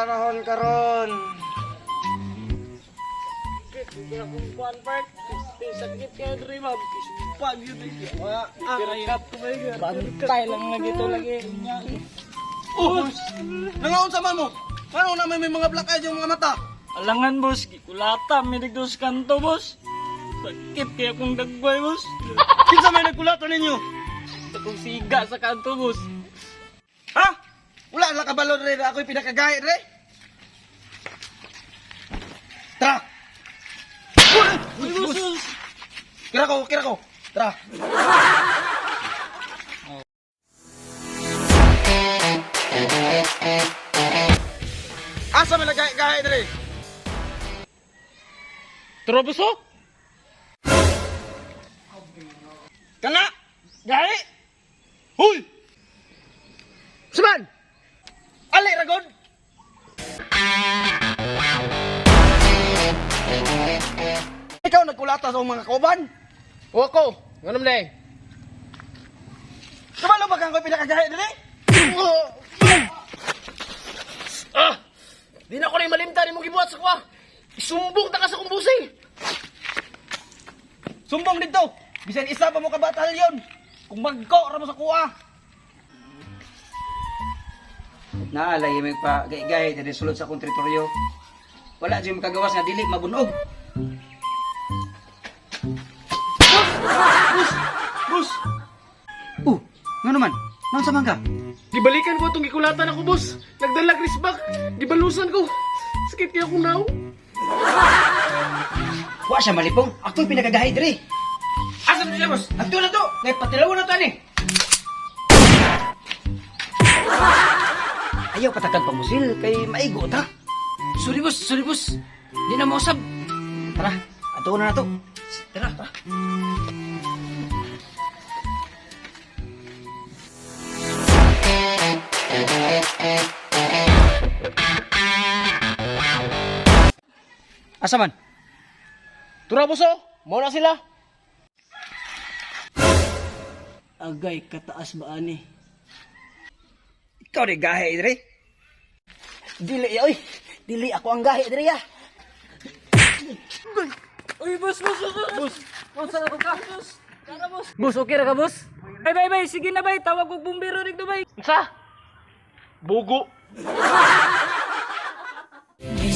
panahon karon. Sakit kayo dre, ma'am. Pag yun eh. Bantay lang lagi to lagi. Oh! Nangaon sa man mo? Ano naman may mga black eyes yung mga mata? Alangan, boss, gikulata mi dito sa kanto, boss. Sakit kaya kong dagway, boss. Kinsa may nagkulata ninyo? Akong siga sa kanto, boss. Ha? Wala lang kabalo dre na ako'y pinakagahi dre. Tara! Uy, boss, boss. Kira ko, kira ko. Tara. Asa man nagahi-gahi dre? Tara, boss, oh. Kana! Gahi! Huy! Suman! Ali ragod! Ikaw nagkulata sa akong mga kauban. O ako, nganom na eh. Kabalo ba kang ko'y pinakagahi diri? Ah! Di na ko na malimtan imong gibuhat sa kuha. Isumbong ta ka sa kong busing. Sumbong dito. Bisan isa pa mo ka batalyon. Kung magko ra mo sa kuha. Naalay may pa gay-gay diri sulod sa akong teritoryo. Wala jud makagawas nga dili mabunog. Bus! Ngano man? Naon sa man ka? Gibalikan ko itong gikulatan ako, boss. Nagdalag risbak. Gibalusan ko. Sakit kaya akong naw. Wa siya malipong. Ako'y pinakagahi diri. Asa na siya, boss? Adto na to. Kay patilaw na to ani. Ayaw patakan pamusil kay maigo ta. Sorry, boss. Sorry, boss. Di na mausab. Tara, adto na to. Tara, tara. Asa man? Tura, boss, oh. Mao na sila. Agay, kataas ba ani? Ikaw di gahi diri. Dili, oy. Dili ako ang gahi diri ah. Uy, boss, boss, boss, boss. Boss, boss, ka? Boss, tara, boss. Boss, okay ra ka, boss? Bay, bay, bay, sige na, bay. Tawag og bumbero dito, bay. Sa? Bugo. Di